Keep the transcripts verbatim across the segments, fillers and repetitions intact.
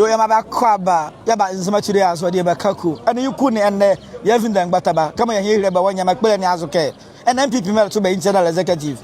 Yoo, yɛmaa bɛ akwaaba, yɛba Nzema Today azo, ɛdeɛ bɛ Kaku. Ɛnee ye ku ne ɛnɛ, yɛvi ndɛ mgbata ba. Kɛmɔ yɛhile bɛ wɔ Nyamenle kpole ne azo kɛ, ɛnee NPP mɛlɛto bɛ internal executive.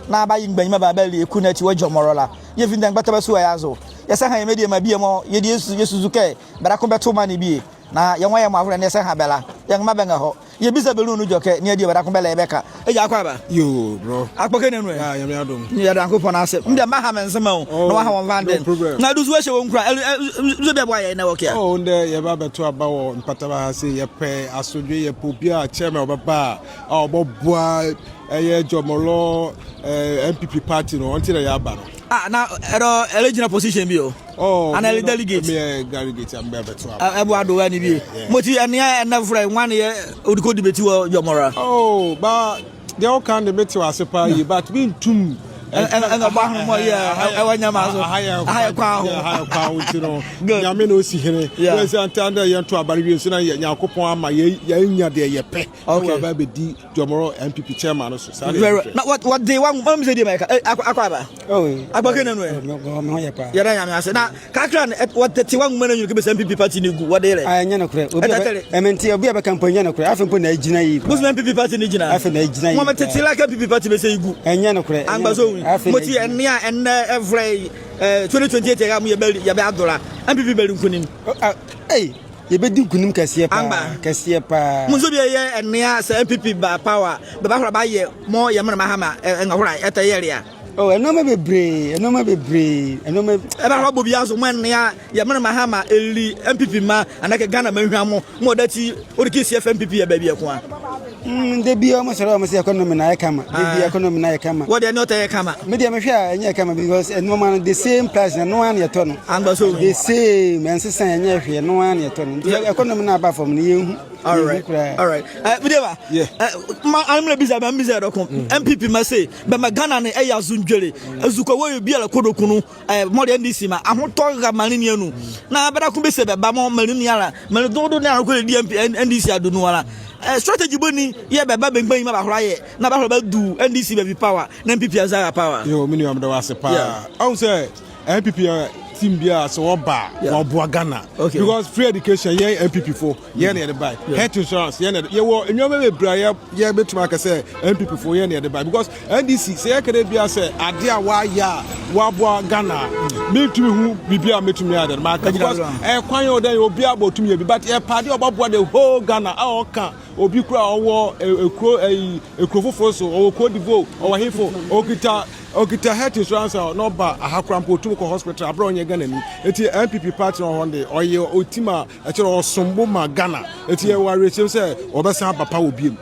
Na bɛaye mgbanyima bɛaba bɛali ye ku ne ati wɔ Jomoro la. Yɛvi ndɛ mgbata ba sua ye azo. Yɛsa ha yɛ mediema bie mɔɔ, yɛdie yɛsu, yɛsusu kɛ, bɛdako bɛto maa ne bie. Na yɛnwa yɛ mɔ avolɛ ne yɛsa ha bɛ la. Yɛnrɛmaa bɛnrɛhɔ. Yɛbiza bɛ nu nu edwɛkɛ, ne ɛdeɛ bɛdako bɛlɛ bɛka. Egya akwaaba. Yoo, bro. Akpɔkɛ ne anu ɛ? Yeah, Nyamenle adom. Yɛda Nyankopɔn ase. Medeɛ mebaha me Nzema o. Oh, na wɔaha wɔ nvande. No problem. Na duzu ɛhyɛ wɔ nkuran. Ɛlu, ɛ, ɛ, ɛ, bia bɔ ayɛ na wɔkɛ a. Oh, ndɛ yɛba bɛto aba wɔ mpata ba ha se yɛpɛ asodwe, yɛpɛ obi a chairman ɔbɛba a, a ɔbɔboa, ɛyɛ Jomoro, ɛ, NPP party no, ɔnti na yɛaba no. Ah, na, ɛdɔ, ɛlɛgyina position bi o? Oh, anaa ɛlɛ delegate? Meyɛ delegate a mebɛbɛto aba. Ɛ, ɛboa do wɔ ne bie. Yeah, yeah. Mɔti ɛnea ɛnɛ volɛ, nwane yɛ, ɔde kɔ debate wɔ Jomoro a? Oh, ba, deɛ woka no de mete wɔ ase paa yie, but mentum. Ɛ, ɛ, ɛnɛ bɔ ahomɔ yɛ, aha yɛ, ɛwɔ nyɛma so. Aha yɛ, aha yɛ kwan ho. Aha yɛ kwan ho nti no. Good. Nyame na ɔsi hene. Yeah. Wei sɛ ante ande yɛnto aba no wie nso na yɛ, Nyankopɔn ama yɛ, yɛanya deɛ yɛpɛ. Okay. Na wɔaba bɛdi Jomoro NPP chairman no so. Saa deɛ very yɛpɛ. Na wɔ, wɔde wa nwoma mu sɛ deɛ mɛka. Ɛ, akɔ, akwaaba. Oh, akpɔkɛ ne anu ɛ? Oh, me, me, me ho yɛ paa. Yɛda Nyame ase. Na kakra no, ɛ, wɔtete wa nwoma no nyini kɛ bɛsɛ NPP party no gu, wɔde lɛ? Ah, ɛnyɛ nokorɛ. Obi a bɛ, ɛtɛtɛlɛ. Ɛmɛ nti, obi a bɛka mpo ɛnyɛ nokorɛ. Afei mpo na agyina yie paa. Bosome NPP party no gyina? Afei na agyina yie paa. Wɔn tete la kɛ NPP party bɛsɛ yie gu. Ɛnyɛ nokorɛ. Angba so wi. Afei na agyina yie. Mɔti ɛnea ɛnɛ ɛvolɛ, ɛ, twenty twenty-eight a yɛ mɔ yɛbɛ, yɛbɛado la. NPP bɛdi nkunim. Oh, ah, ei. Yɛbɛdi nkunim kɛseɛ paa. Angba. Kɛseɛ paa. Mo nso bie yɛ ɛnea sɛ NPP ba power, bɛbahola bɛayɛ mɔɔ yɛ menle Mahama, ɛ, ɛnga hola, ɛtɛ yɛle a. Oh, nnoɔma bebree, nnoɔma bebree, nnoɔma. Ɛbahola bɔ bie azo mɔɔ ɛnea yɛ menle Mahama ɛli NPP mra, anaa kɛ Ghana mra hwammɔ, mɔɔ ɔde ati, ɔde kɛ si ɛfa NPP yɛ baabi ko a. Mm, debie a wɔn sɔre a wɔn sɛ economy no ayɛ kama. Debie a, economy no ayɛ kama. Wɔ deɛ ne ɔtɛ yɛ kama. Me deɛ mehwɛ a ɛnyɛ kama because nnoɔma no the same price na ɛno ara na yɛtɔ no. Angba so. The same, ɛnsesa, ɛnyɛ hwee, ɛno ara na yɛtɔ no. Nti economy no aba fam no yɛnhu. All right. Yɛnhu koraa. All right. Ɛ, me deɛ ba. Yeah. Ɛ, ma, ano mra biza, ma biza dɔko. NPP mra se bɛmaa Ghana ne ɛyɛ azo ndwɛlɛ. Azukoa wɔ yɛ biala kodoku no. Ɛ, mɔɔ deɛ NDC mra, ahotɔ ra menli ne anu. Na bɛdako bɛse bɛba mɔɔ menli ne ala, menli dodo ne ala kɔ lɛdi NDC ado nu ala. Ɛ, strategy boni yɛɛ bɛba bɛ mgbanyima bɛahola yɛ, na bɛahola bɛadu NDC baabi power, na NPP aza yɛ power? Yoo, me nua, meda wo ase paa. Yeah. Ɔhu sɛ NPP a team biala sɛ wɔba a, yeah, wɔboa Ghana. Okay. Because free education, yɛn NPP fo, yɛn na yɛde bae. Yeah. Health insurance, yɛn na yɛde, yɛwɔ nnoɔma bebree a yɛ, yɛbɛtumi aka sɛ NPP fo yɛn na yɛde bae. Because NDC, sɛ yɛka dɛ bia sɛ adeɛ a wɔayɛ a wɔaboa Ghana a, mentumi hu biribi a mɛtumi ayɛ dɛ maka. Because ɛkwan yɛ ɔdɛn, obiara bɔ ɔtumi yɛ bi, but yɛpɛ adeɛ a ɔbɛboa the whole Ghana a ɔka obi koraa a ɔwɔ, ɛ, ekuro, ɛyi, ekuro foforɔ so, ɔwɔ Côte d'Ivoire, ɔwɔ hefo, ɔkita, ɔkita health insurance a na ɔba aha koraa mpo ɔtumi kɔ hospital aberɛ a ɔnyɛ Ghanani. Enti NPP party no hɔ no de, ɔyɛ ɔtim a ɛkyerɛ ɔsom bo ma Ghana. Enti yɛwɔ awerɛhyɛm sɛ ɔbɛsan aba power bio.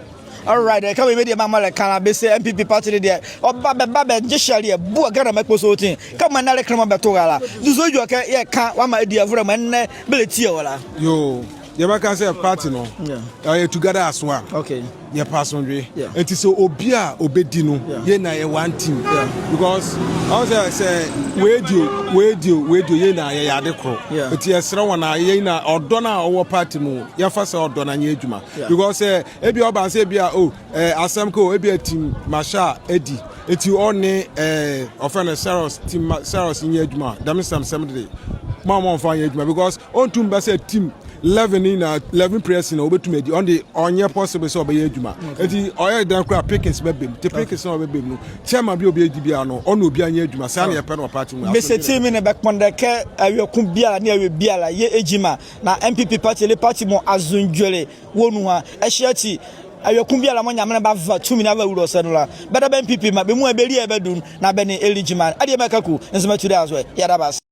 Alright, ɛka wei me deɛ ma mɔlɛ ka la bɛse NPP party no deɛ ɔba bɛba bɛgye hyɛleɛ bua Ghana ma kpo so ɔtin. Kɛmɔ ɛnɛ le kɛmɔ bɛto gha la. Duzu edwɛkɛ yɛka wɔama adi avolɛ mɔ ɛnɛ bɛlɛtie wɔ la. Yoo, yɛbɛka sɛ party no, yeah, ɛyɛ together as one. Okay. Yɛpɛ asomdwe. Yeah. Enti sɛ obi a ɔbɛdi no, yeah, yɛn na yɛ one team. Yeah. Because ɔhu sɛ, sɛ wei di o, wei di o, wei di o, yɛn na yɛyɛ ade koro. Yeah. Enti yɛsrɛ wɔn a yɛn na ɔdɔ no a ɔwɔ party mu, yɛmfa saa ɔdɔ no nyɛ adwuma. Yeah. Because sɛ ebi a ɔba sɛ ebi a, oh, eh, asɛm ko, ebi a team Marshal adi. Enti ɔne, eh, ɔfrɛ no Cyrus, team Ma-, Cyrus nyɛ adwuma. Dɛm nsɛmsɛm de, mɔɔ mɔmfa nyɛ adwuma. Because ɔntumi ba sɛ team eleven ne nyinaa, eleven players na wɔbɛtumi adi. Ɔno de, ɔnyɛ possible sɛ ɔbɛyɛ adwuma. Okay. Enti ɔyɛ dɛn koraa a Pickens bɛba mu. Nti Pickens na ɔbɛba mu no, chairman bi a ɔbɛdi biara no, ɔne obi anyɛ adwuma. Saa na yɛpɛ no wɔ party mu. Bɛse team no bɛkpɔn dɛ kɛ awieko biara ne awie biara yɛ adwuma. Na NPP party, le party mɔɔ azondwɛlɛ wɔ nu a. Ɛhye ati, awieko biara mɔɔ Nyamenle bava tumi na ava wula ɔsɛ nu la, bɛdabɛ NPP mra, bɛ muala bɛli a bɛdum, na bɛ nee ɛli gyima. Adiema Kaku, Nzema Today azo ɛ, yɛda bɛ ase.